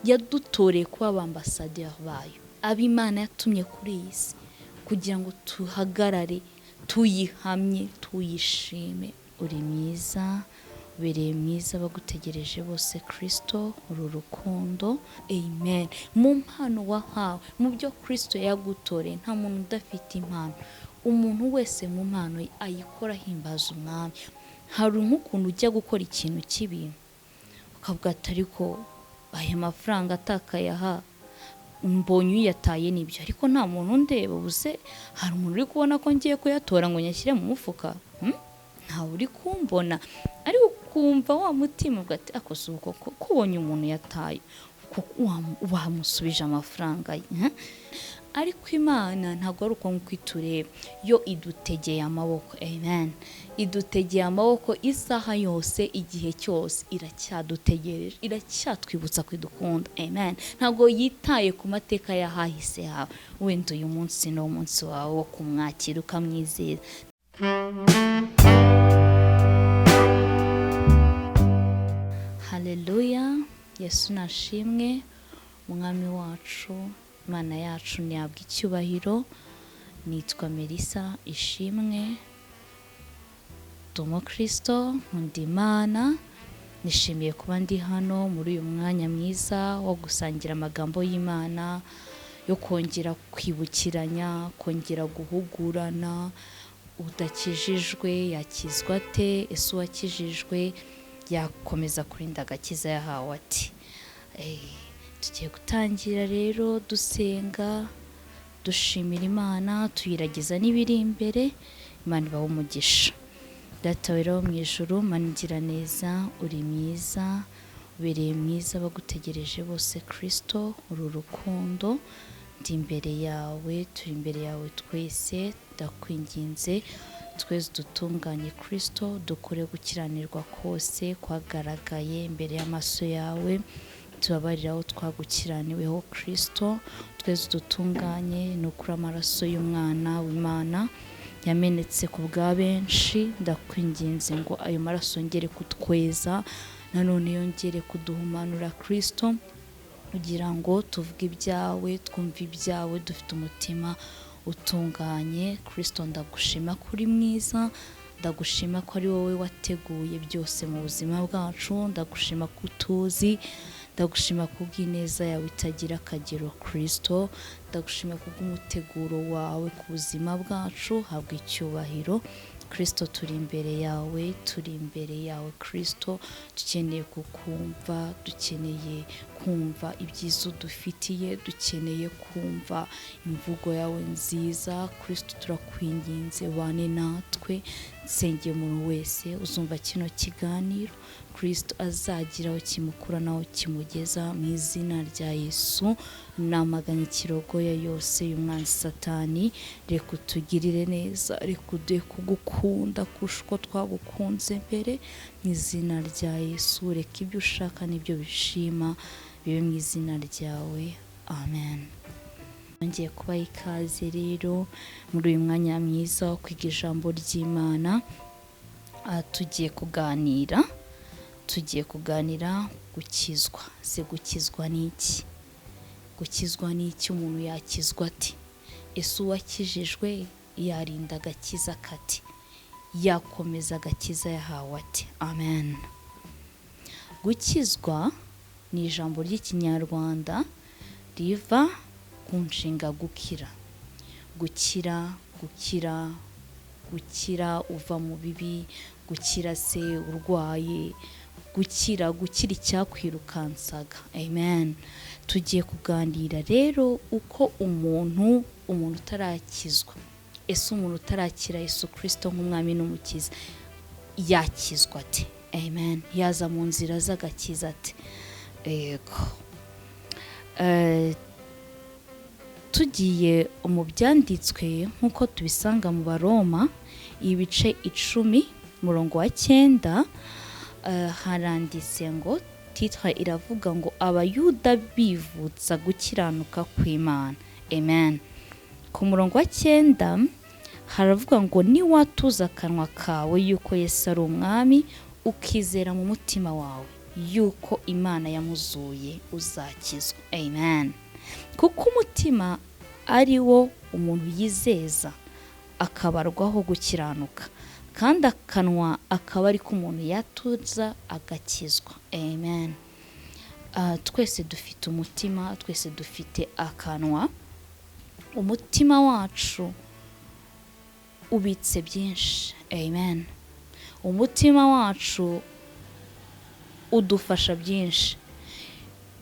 Yadutoreye kuba abambasaderi bayo, ab'Imana yatumye kuri iyi si kugira ngo tuhagarare, tuyihamye, tuyishime. Uri mwiza, ubereye mwiza bagutegereje bose Kristo, uru rukundo. Amen. Mu mpano wahawe, mu byo Kristo yagutoreye, nta muntu udafite impano. Umuntu wese mu mpano ye ayikora ahimbaza Umwami. Hari nk'ukuntu ujya gukora ikintu kibi ukavuga ati ariko aya mafaranga atakaye aha mbonye uyataye nibyo, ariko nta muntu undeba, ubuse hari umuntu uri kubona ko ngiye kuyatora ngo nyashyire mu mufuka? Ntawe uri kumbona. Ariko ukumva wa mutima uvuga ati ako si uko ko ubonye umuntu yataye wamusubije amafaranga ye, Ariko Imana ntabwo ari uko nguko itureba, yo idutegeye amaboko. Amen. Idutegeye amaboko isaha yose, igihe cyose iracyadutegereje, iracyatwibutsa ko idukunda. Amen. Ntabwo yitaye ku mateka y'ahahise hawe. Wenda uyu munsi ni umunsi wawe wo kumwakira ukamwizera. Haleluya, Yesu nashimwe, Umwami wacu, Imana yacu ntihabwa icyubahiro. Nitwa Melissa Ishimwe, ndi umukristo, nkunda Imana, nishimiye kuba ndi hano muri uyu mwanya mwiza wo gusangira amagambo y'Imana, yo kongera kwibukiranya, kongera guhugurana. Udakijijwe yakizwa ate? Ese uwakijijwe yakomeza kurinda agakiza yahawe ate? Tugiye gutangira rero dusenga, dushimira Imana, tuyiragiza n'ibiri imbere. Imana ibahe umugisha. Data wera wo mu ijuru, Mana igira neza, uri mwiza, ubereye mwiza bagutegereje bose Kristo, uru rukundo. Ndi imbere yawe, turi imbere yawe twese, ndakwinginze twese dutunganye Kristo, dukore gukiranirwa kose kwagaragaye imbere y'amaso yawe, tubabarire aho twagukiraniweho Kristo, twese dutunganye ni ukuri amaraso y'umwana w'Imana yamenetse ku bwa benshi. Ndakwinginze ngo ayo maraso yongere kutweza, nanone yongere kuduhumanura Kristo, kugira ngo tuvuge ibyawe, twumve ibyawe dufite umutima utunganye. Kristo, ndagushima ko uri mwiza, ndagushima ko ari wowe wateguye byose mu buzima bwacu, ndagushima ko utuzi, ndagushima kubw'ineza yawe itagira akagero Kristo, ndagushima kubw'umuteguro wawe ku buzima bwacu. Habwa icyubahiro Kristo, turi imbere yawe, turi imbere yawe Kristo, dukeneye kukumva, dukeneye kumva ibyiza udufitiye, dukeneye kumva imvugo yawe nziza Kristo. Turakwinginze bane natwe. Nsengeye umuntu wese uzumva kino kiganiro Kristo azagira aho kimukura n'aho kimugeza mu izina rya Yesu. Namaganye ikirogoya yose y'umwanzi Satani, reka utugirire neza, reka uduhe kugukunda kurusha uko twagukunze mbere mu izina rya Yesu. Reka ibyo ushaka n'ibyo bishima bibe mu izina ryawe. Amen. Nongeye kubaha ikaze rero muri uyu mwanya mwiza wo kwiga ijambo ry'Imana. Tugiye kuganira, tugiye kuganira gukizwa. Se gukizwa ni iki? Gukizwa ni iki? Umuntu yakizwa ate? Ese uwakijijwe yarinda agakiza kati? Yakomeza agakiza yahawe ate? Amen. Gukizwa ni ijambo ry'Ikinyarwanda riva ku nshinga gukira. Gukira, gukira, gukira uva mu bibi, gukira se urwaye, gukira, gukira icyakwirukansaga. Amen. Tugiye kuganira rero uko umuntu utarakizwa, ese umuntu utarakira Yesu Kristo nk'umwami n'umukiza yakizwa ate? Amen. Yaza mu nzira z'agakiza ate? Yego. Tugiye mu byanditswe nk'uko tubisanga mu Baroma ibice 10 murongo wa 9, haranditse ngo titre iravuga ngo Abayuda bivutsa gukiranuka kw'Imana. Amen. Ku murongo wa 9 haravuga ngo niwatuza akanwa kawe yuko Yesu ari umwami, ukizera mu mutima wawe yuko Imana yamuzuye uzakizwa. Amen. Kuko umutima ari wo umuntu yizeza akabarwaho gukiranuka, kandi akanwa akaba ari ko umuntu yatuza agakizwa. Amen. Twese dufite umutima, twese dufite akanwa. Umutima wacu ubitse byinshi. Amen. Umutima wacu udufasha byinshi.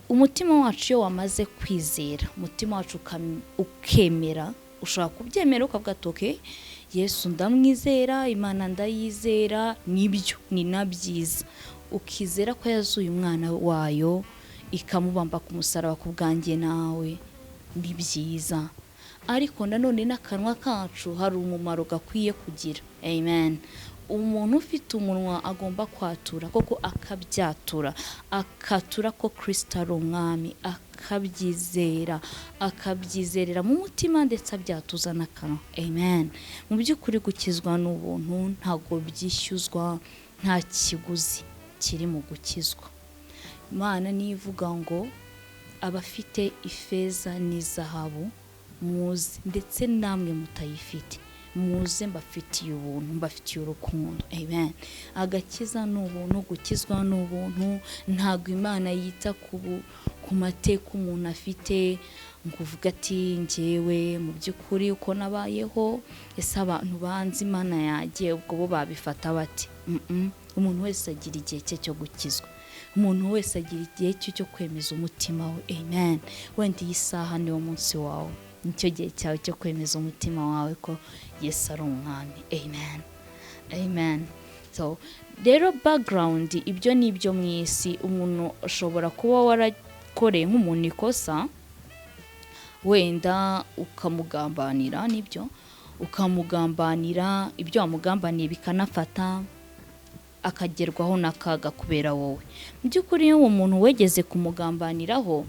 Umutima wacu iyo wamaze kwizera, umutima wacu ukemera, ushobora kubyemera ukavuga ati okay, Yesu ndamwizera, Imana ndayizera, nibyo ni na byiza. Ukizera ko yazuye umwana wayo ikamubamba ku musaraba ku bwanjye nawe, ni byiza. Ariko nanone n'akanwa kacu hari umumaro gakwiye kugira. Amen. Umuntu ufite umunwa agomba kwatura, koko akabyatura, akatura ko Kristo ari umwami, akabyizera, akabyizerera mu mutima ndetse abyatuza n'akanwa. Amen. Mu by'ukuri gukizwa n'ubuntu, ntabwo byishyuzwa, nta kiguzi kiri mu gukizwa. Imana nivuga ngo abafite ifeza n'izahabu muze, ndetse namwe mutayifite muze, mbafitiye ubuntu, mbafitiye urukundo. Amen. Agakiza ni ubuntu, gukizwa ni ubuntu. Ntabwo Imana yita ku mateka umuntu afite ngo uvuge ati njyewe mu by'ukuri uko nabayeho, ese abantu banzi Imana yagiye ubwo bo babifata bate? Umuntu wese agira igihe cye cyo gukizwa, umuntu wese agira igihe cye cyo kwemeza umutima we. Amen. Wenda iyi saha niwo munsi wawe, nicyo gihe cyawe cyo kwemeza umutima wawe ko Yesu ari umwami. Amen. Amen. So rero background, ibyo ni ibyo mu isi. Umuntu ashobora kuba warakoreye nk'umuntu ikosa, wenda ukamugambanira, nibyo ukamugambanira, ibyo wamugambaniye bikanafata, akagerwaho n'akaga kubera wowe. Mu by'ukuri iyo uwo muntu wegeze kumugambaniraho,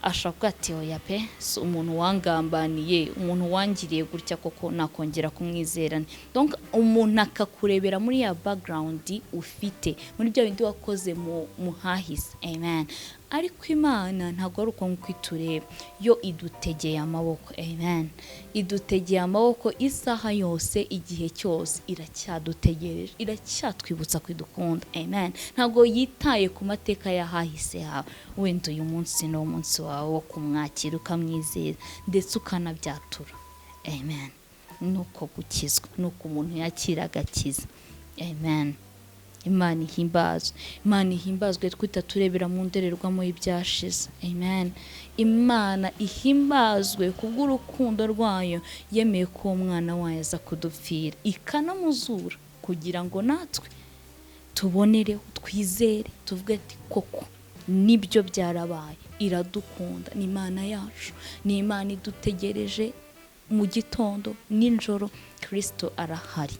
ashobora kuvuga ati oya pe, si umuntu wangambaniye, umuntu wangiriye gutya koko nakongera kumwizera. Donc umuntu akakurebera muri ya background ufite, muri bya bindi wakoze mu hahise. Amen. Ariko Imana ntabwo ari uko nguko itureba, yo idutegeye amaboko. Amen. Idutegeye amaboko isaha yose, igihe cyose iracyadutegereje, iracyatwibutsa ko idukunda. Amen. Ntabwo yitaye ku mateka y'ahahise hawe. Wenda uyu munsi ni umunsi wawe wo kumwakira ukamwizera ndetse ukanabyatura. Amen. Nuko gukizwa, nuko umuntu yakira agakiza. Amen. Imana ihimbazwe, Imana ihimbazwe, twita turebera mu ndorerwamo y'ibyashize. Amen. Imana ihimbazwe kubw'urukundo rwayo, yemeye ko uwo mwana wayo aza kudupfira, ikanamuzura kugira ngo natwe tubonereho, twizere, tuvuge ati koko nibyo byarabaye. Iradukunda, ni Imana yacu, ni Imana idutegereje mu gitondo nijoro, Kristo arahari.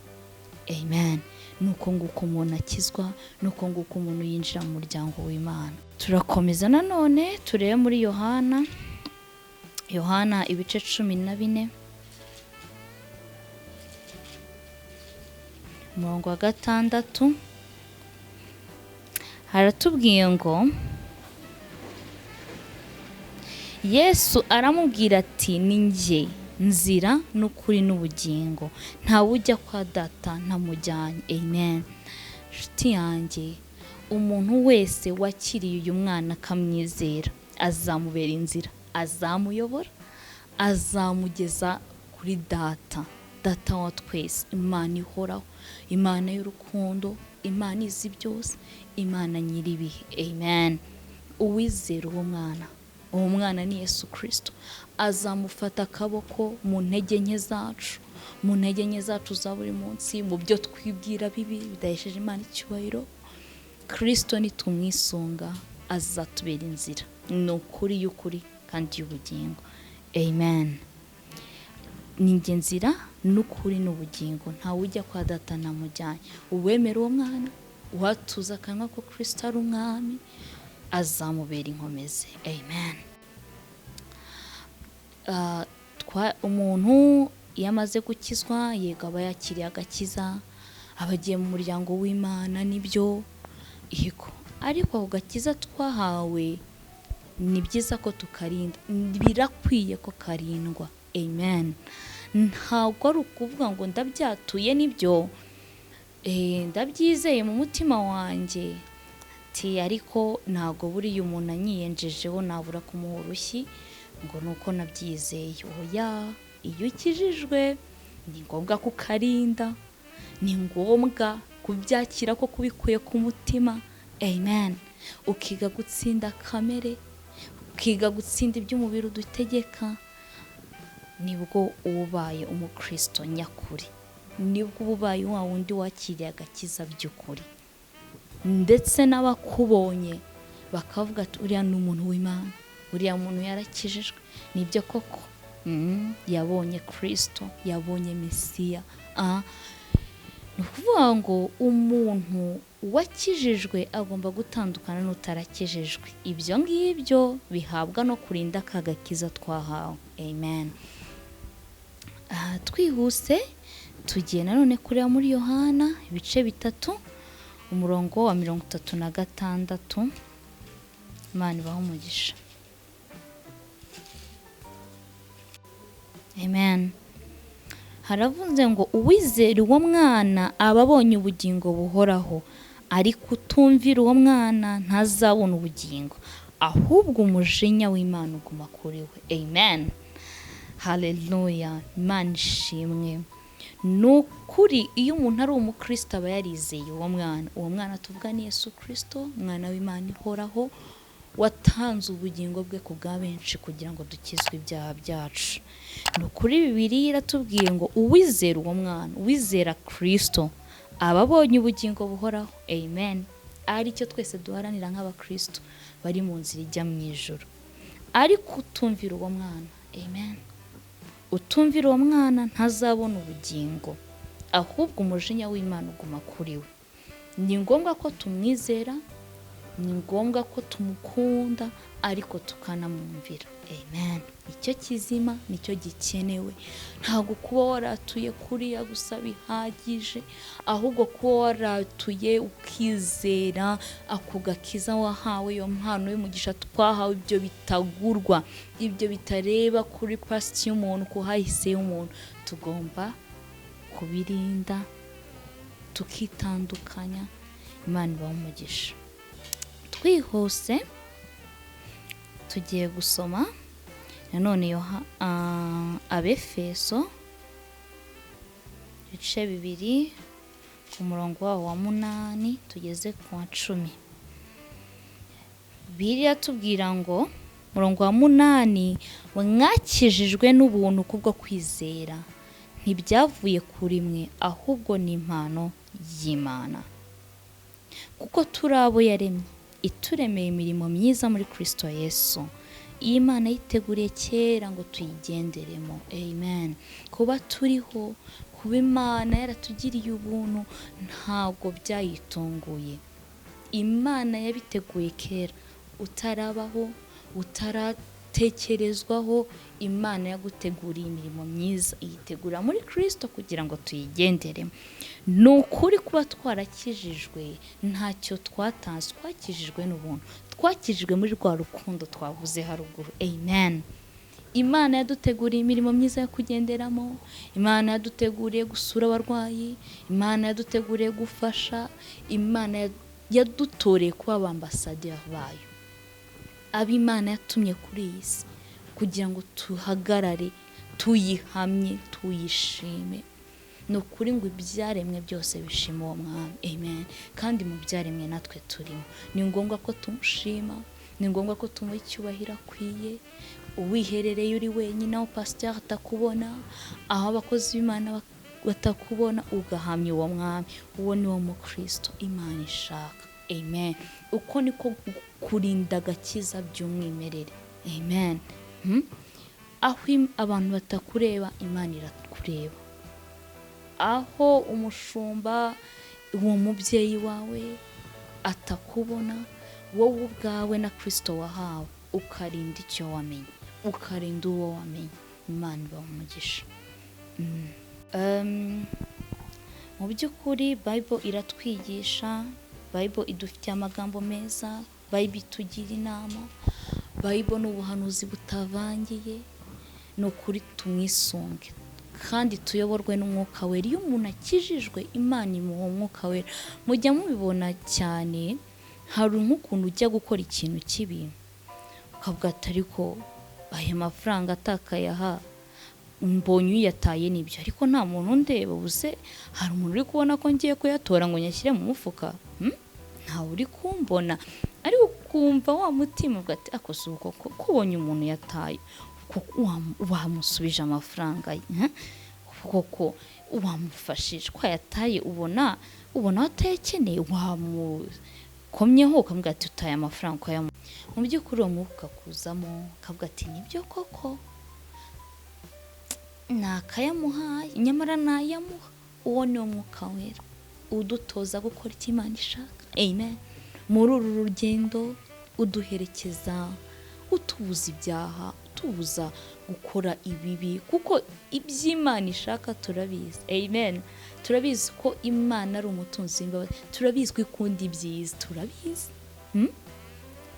Amen. Nuko nguko umuntu akizwa, nuko nguko umuntu yinjira mu muryango w'Imana. Turakomeza nanone turebe muri Yohana, Yohana ibice 14 umurongo wa 6, haratubwiye ngo Yesu aramubwira ati ni njye nzira n'ukuri n'ubugingo, ntawe ujya kwa data ntamujyanye. Amen. Nshuti yanjye, umuntu wese wakiriye uyu mwana akamwizera azamubera inzira, azamuyobora, azamugeza kuri data, data wa twese, Imana ihoraho, Imana y'urukundo, Imana izi byose, Imana nyiribihe. Amen. Uwizera uwo mwana, uwo mwana ni Yesu Kristo, azamufata akaboko mu ntege nke zacu, mu ntege nke zacu za buri munsi, mu byo twibwira bibi bidahesheje Imana icyubahiro. Kristo nitumwisunga azatubera inzira, ni ukuri y'ukuri kandi y'ubugingo. Amen. Ni njye nzira n'ukuri n'ubugingo, ntawe ujya kwa data ntamujyanye. Uwemera uwo mwana, uwatuza akanwa ko Kristo ari umwami, azamubera inkomezi. Amen. Umuntu iyo amaze gukizwa, yego aba yakiriye agakiza, aba agiye mu muryango w'Imana, nibyo, yego. Ariko ako gakiza twahawe ni byiza ko tukarinda, birakwiye ko karindwa. Amen. Ntabwo ari ukuvuga ngo ndabyatuye nibyo, ndabyizeye mu mutima wanjye ati ariko ntabwo buriya umuntu anyiyenjejeho nabura kumuha urushyi ngo nuko nabyizeye. Oya, iyo ukijijwe ni ngombwa kukarinda, ni ngombwa kubyakira ko kubikuye ku mutima. Amen. Ukiga gutsinda kamere, ukiga gutsinda iby'umubiri udutegeka, nibwo ubaye umukristo nyakuri, nibwo ubaye wa wundi wakiriye agakiza by'ukuri. Ndetse n'abakubonye bakavuga ati uriya ni umuntu w'Imana, uriya muntu yarakijijwe, nibyo koko yabonye Kristo, yabonye Mesiya. Ni ukuvuga ngo umuntu wakijijwe agomba gutandukana n'utarakijijwe. Ibyo ngibyo bihabwa no kurinda ka gakiza twahawe. Amen. Twihuse tugiye nanone kureba muri Yohana ibice 3 umurongo wa 36. Imana ibahe umugisha. Amen. Haravuze ngo uwizera uwo mwana aba abonye ubugingo buhoraho, ariko utumvira uwo mwana ntazabona ubugingo, ahubwo umujinya w'Imana uguma kuri we. Amen. Haleluya. Imana ishimwe. Ni ukuri iyo umuntu ari umukristo aba yarizeye uwo mwana. Uwo mwana tuvuga ni Yesu Kristo, umwana w'Imana ihoraho, watanze ubugingo bwe ku bwa benshi kugira ngo dukizwe ibyaha byacu. Ni ukuri Bibiliya iratubwiye ngo uwizera uwo mwana, uwizera Kristo, aba abonye ubugingo buhoraho. Amen. Aricyo twese duharanira nk'abakristo bari mu nzira ijya mu ijuru. Ariko utumvira uwo mwana, amen, utumvira uwo mwana ntazabona ubugingo, ahubwo umujinya w'Imana uguma kuri we. Ni ngombwa ko tumwizera, ni ngombwa ko tumukunda, ariko tukanamwumvira. Amen. Icyo kizima nicyo gikenewe. Ntabwo kuba waratuye kuriya gusa bihagije, ahubwo kuba waratuye ukizera ako gakiza wahawe, iyo mpano y'umugisha twahawe, ibyo bitagurwa, ibyo bitareba kuri past y'umuntu, ku hahise y'umuntu, tugomba kubirinda tukitandukanya. Imana ibahe umugisha. Twihuse tugiye gusoma nanone Abefeso ibice 2 ku murongo wawo wa 8 tugeze ku wa 10. Bibiliya tubwira ngo murongo wa 8, mwakijijwe n'ubuntu kubwo kwizera, ntibyavuye kuri mwe ahubwo ni impano y'Imana, kuko turi abo yaremye, ituremeye imirimo myiza muri Kristo Yesu. Iyi Imana yiteguriye kera ngo tuyigenderemo. Amen. Kuba turiho, kuba Imana yaratugiriye ubuntu, ntabwo byayitunguye. Imana yabiteguye kera, utarabaho, utaratekerezwaho, Imana yaguteguriye imirimo myiza, iyitegura muri Kristo kugira ngo tuyigenderemo. Ni ukuri kuba twarakijijwe ntacyo twatanze, twakijijwe n'ubuntu, twakijijwe muri rwa rukundo twavuze haruguru. Amen. Imana yaduteguriye imirimo myiza yo kugenderamo, Imana yaduteguriye gusura abarwayi, Imana yaduteguriye gufasha, Imana yadutoreye kuba abambasaderi bayo, ab'Imana yatumye kuri iyi si kugira ngo tuhagarare, tuyihamye, tuyishime. Ni ukuri ngo ibyaremwe byose bishima uwo mwami. Amen. Kandi mu byaremwe natwe turimo. Ni ngombwa ko tumushima, ni ngombwa ko tumuha icyubahiro akwiye. Uwiherereye uri wenyine, aho pasteur atakubona, aho abakozi b'Imana batakubona, ugahamya uwo mwami. Uwo ni wo mukristo Imana ishaka. Amen. Uko niko kurinda agakiza by'umwimerere. Amen. Aho abantu batakureba, Imana irakureba. Aho umushumba, uwo mubyeyi wawe atakubona, wowe ubwawe na Kristo wahawe, ukarinda icyo wamenye, ukarinda uwo wamenye. Imana ibahe umugisha. Mu by'ukuri Bible iratwigisha Bible idufitiye amagambo meza, Bible itugira inama, Bible ni ubuhanuzi butavangiye. Ni ukuri tumwisunge kandi tuyoborwe n'umwuka wera. Iyo umuntu akijijwe Imana imuha umwuka wera. Mujya mubibona cyane, hari nk'ukuntu ujya gukora ikintu kibi ukavuga ati ariko aya mafaranga atakaye aha mbonye uyataye nibyo, ariko nta muntu undeba, ubuse hari umuntu uri kubona ko ngiye kuyatora ngo nyashyire mu mufuka? Ntawe uri kumbona. Ariko ukumva wa mutima uvuga ati ako si uko kubonye umuntu yataye wamusubije amafaranga ye, koko wamufashije ko yataye, ubona atayakeneye, wamukomyeho ukamubwira ati utaye amafaranga ukayamuha. Mu by'ukuri uwo mwuka ukakuzamo ukavuga ati nibyo koko nakayamuhaye, nyamara nayamuha. Uwo ni wo mwuka wera udutoza gukora icyo Imana ishaka. Amen. Muri uru rugendo uduherekeza, utubuza ibyaha, utubuza gukora ibibi, kuko iby'Imana ishaka turabizi. Amen. Turabizi ko Imana ari umutunzi w'imbabazi, turabizi ko ikunda ibyiza, turabizi.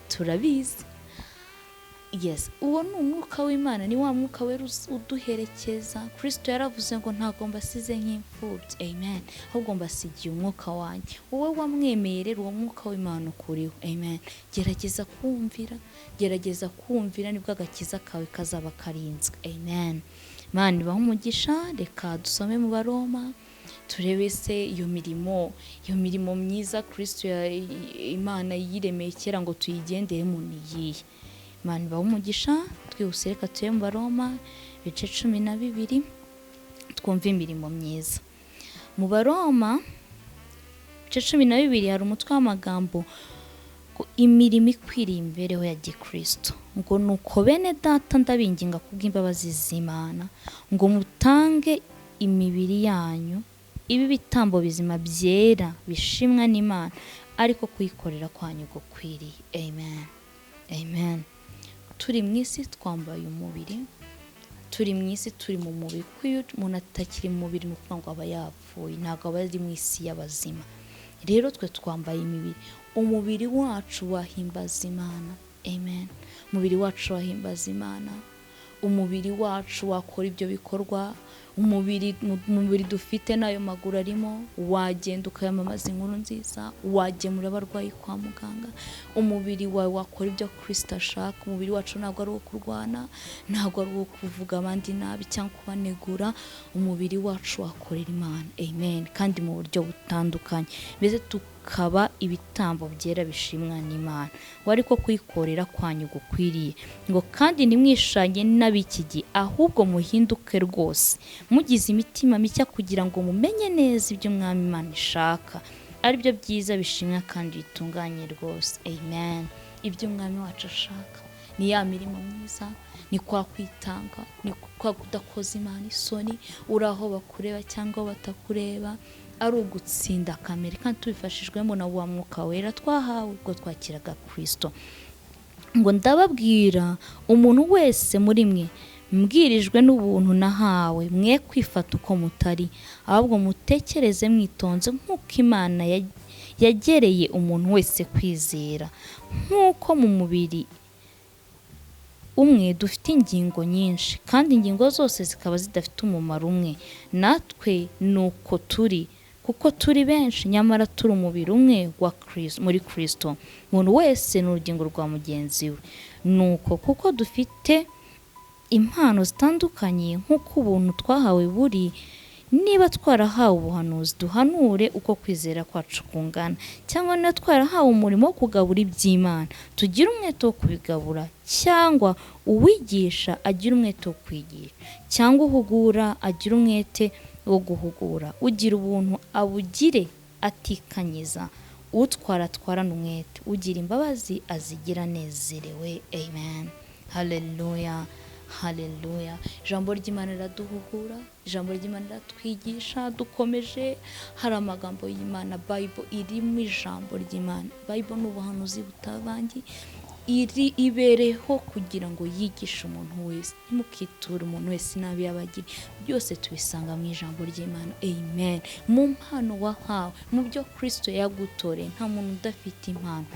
Turabizi. Yes, uwo ni umwuka w'Imana, ni wa mwuka wera uduherekeza. Kristo yaravuze ngo ntabwo mbasize nk'imfubyi. Amen. Ahubwo mbasigiye umwuka wanjye. Wowe wamwemeye rero uwo mwuka w'Imana ukuriho. Amen. Gerageza kumvira, gerageza kumvira, nibwo agakiza kawe kazaba karinzwe. Amen. Imana ibahe umugisha. Reka dusome mu Baroma turebe se iyo mirimo myiza Kristo Imana yiremeye kera ngo tuyigenderemo ni iyihe. Imana ibahe umugisha. Twihuse reka turebe mu Baroma ibice 12 twumve imirimo myiza. Mu Baroma ibice 12 hari umutwe w'amagambo ngo imirimo ikwiriye imibereho ya Gikristo. Ngo nuko bene data ndabinginga kubw'imbabazi z'Imana ngo mutange imibiri yanyu ibi bitambo bizima byera bishimwa n'Imana, ariko kuyikorera kwanyu gukwiriye. Amen. Amen. Turi mu isi twambaye umubiri, turi mu isi turi mu mubiri. Kuko iyo umuntu atakiri mu mubiri ni ukuvuga ngo aba yapfuye, ntabwo aba ari mu isi y'abazima. Rero twe twambaye imibiri, umubiri wacu wahimbaza Imana. Amen. Umubiri wacu wahimbaza Imana, umubiri wacu wakora ibyo bikorwa, umubiri dufite n'ayo maguru arimo, wagenda ukayamamaza inkuru nziza, wagemura abarwayi kwa muganga, umubiri wawe wakora ibyo Kristo ashaka. Umubiri wacu ntabwo ari uwo kurwana, ntabwo ari uwo kuvuga abandi nabi cyangwa kubanegura. Umubiri wacu wakorera Imana. Amen. Kandi mu buryo butandukanye, mbese tukaba ibitambo byera bishimwa n'Imana, ngo ariko kuyikorera kwanyu gukwiriye. Ngo kandi ntimwishanye n'ab'iki gihe, ahubwo muhinduke rwose mugize imitima mishya, kugira ngo mumenye neza ibyo Umwami Imana ishaka, ari byo byiza bishimwa kandi bitunganye rwose. Amen. Ibyo Umwami wacu ashaka ni ya mirimo myiza, ni kwa kwitanga, ni kwa kudakoza Imana isoni, uri aho bakureba cyangwa batakureba, ari ugutsinda kamere, kandi tubifashijwemo na wa mwuka wera twahawe ubwo twakiraga Kristo. Ngo ndababwira umuntu wese muri mwe mbwirijwe n'ubuntu nahawe, mwe kwifata uko mutari, ahubwo mutekereze mwitonze nk'uko Imana yagereye umuntu wese kwizera. Nk'uko mu mubiri umwe dufite ingingo nyinshi, kandi ingingo zose zikaba zidafite umumaro umwe, natwe nuko turi, kuko turi benshi nyamara turi umubiri umwe wa Kristo, muri Kristo. Umuntu wese ni urugingo rwa mugenzi we. Nuko kuko dufite impano zitandukanye nk'uko ubuntu twahawe buri, niba twarahawe ubuhanuzi duhanure uko kwizera kwacu kungana, cyangwa niba twarahawe umurimo wo kugabura iby'Imana tugire umwete wo kubigabura, cyangwa uwigisha agira umwete wo kwigisha, cyangwa uhugura agira umwete wo guhugura, ugira ubuntu abugire atikanyiza, utwara atwarana umwete, ugira imbabazi azigira anezerewe. Amen. Haleluya. Haleluya. Ijambo ry'Imana riraduhugura, ijambo ry'Imana riratwigisha. Dukomeje, hari amagambo y'Imana, Bible irimo ijambo ry'Imana. Bible ni ubuhanuzi butavangiye. Iri ibereho kugira ngo yigishe umuntu wese. Ntimukiture umuntu wese inabi y'abagiri. Byose tubisanga mu ijambo ry'Imana. Amen. Mu mpano wahawe, mu byo Kristo yagutoreye, nta muntu udafite impano.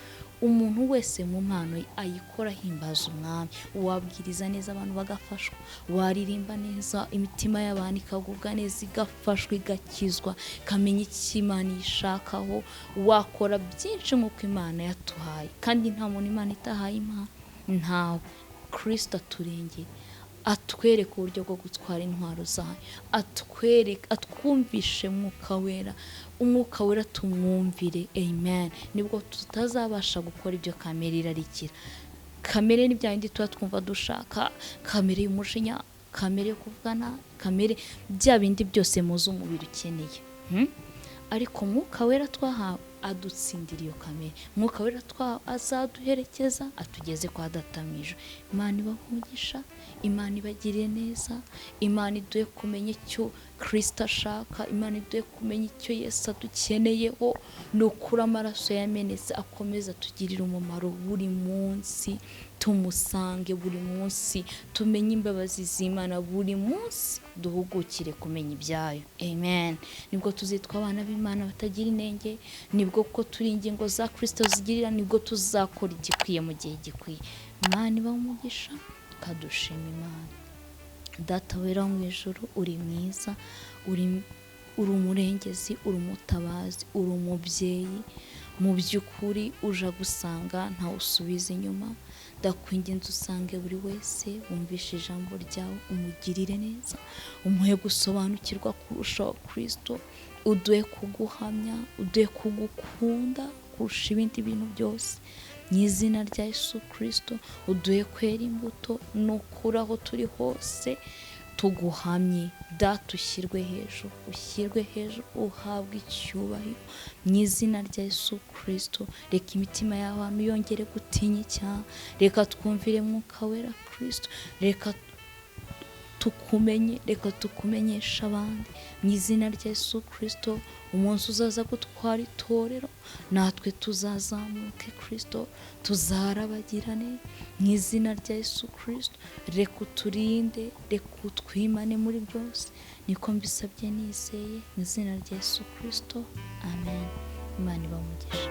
Umuntu wese mu mpano ayikora ahimbaza Umwami. Wabwiriza neza abantu bagafashwa, waririmba neza imitima y'abantu ikagubwa neza, igafashwa, igakizwa, ikamenya icyo Imana ishakaho. Wakora byinshi nk'uko Imana yatuhaye, kandi nta muntu Imana itahaye impano, ntawe. Kristo aturengere, atwereke uburyo bwo gutwara intwaro zayo, atwereke, atwumvishe Mwuka Wera, Umwuka Wera tumwumvire. Amen. Nibwo tutazabasha gukora ibyo kamere irarikira. Kamere ni bya bindi tuba twumva dushaka, kamere y'umujinya, kamere yo kuvugana, kamere bya bindi byose muzi umubiri ukeneye. Ariko Mwuka Wera twahawe adutsindira iyo kamere. Mwuka Wera twahawe azaduherekeza atugeze kwa Data mu ijuru. Imana ibahe umugisha, Imana ibagirire neza, Imana iduhe kumenya icyo Kristo ashaka, Imana iduhe kumenya icyo Yesu adukeneyeho. Ni ukuri amaraso yamenetse akomeza atugirire umumaro buri munsi, tumusange buri munsi, tumenye imbabazi z'Imana buri munsi, duhugukire kumenya ibyayo. Amen. Nibwo tuzitwa abana b'Imana batagira inenge, nibwo ko turi ingingo za Kristo zigirira, nibwo tuzakora igikwiye mu gihe gikwiye. Imana ibahe umugisha, kadushima Imana. Data wera wo mu ijuru, uri mwiza, uri umurengezi, uri umutabazi, uri umubyeyi. Mu by'ukuri uja gusanga ntawe usubiza inyuma. Ndakwinginze usange buri wese wumvishe ijambo ryawe, umugirire neza, umuhe gusobanukirwa kurushaho Kristo, uduhe kuguhamya, uduhe kugukunda kurusha ibindi bintu byose. Mu izina rya Yesu Kristo, uduhe kwera imbuto, nukuri aho turi hose tuguhamye. Data ushyirwe hejuru, ushyirwe hejuru, uhabwe icyubahiro mu izina rya Yesu Kristo. Reka imitima y'abantu yongere gutinya icyaha, reka twumvire Mwuka Wera Kristo, reka tukumenye, reka tukumenyesha abandi mu izina rya Yesu Kristo. Umunsi uzaza gutwara itorero, natwe tuzazamuke Kristo, tuzarabagirane mu izina rya Yesu Kristo. Reka uturinde, reka utwimane muri byose, niko mbisabye nizeye mu izina rya Yesu Kristo. Amen. Imana ibahe umugisha.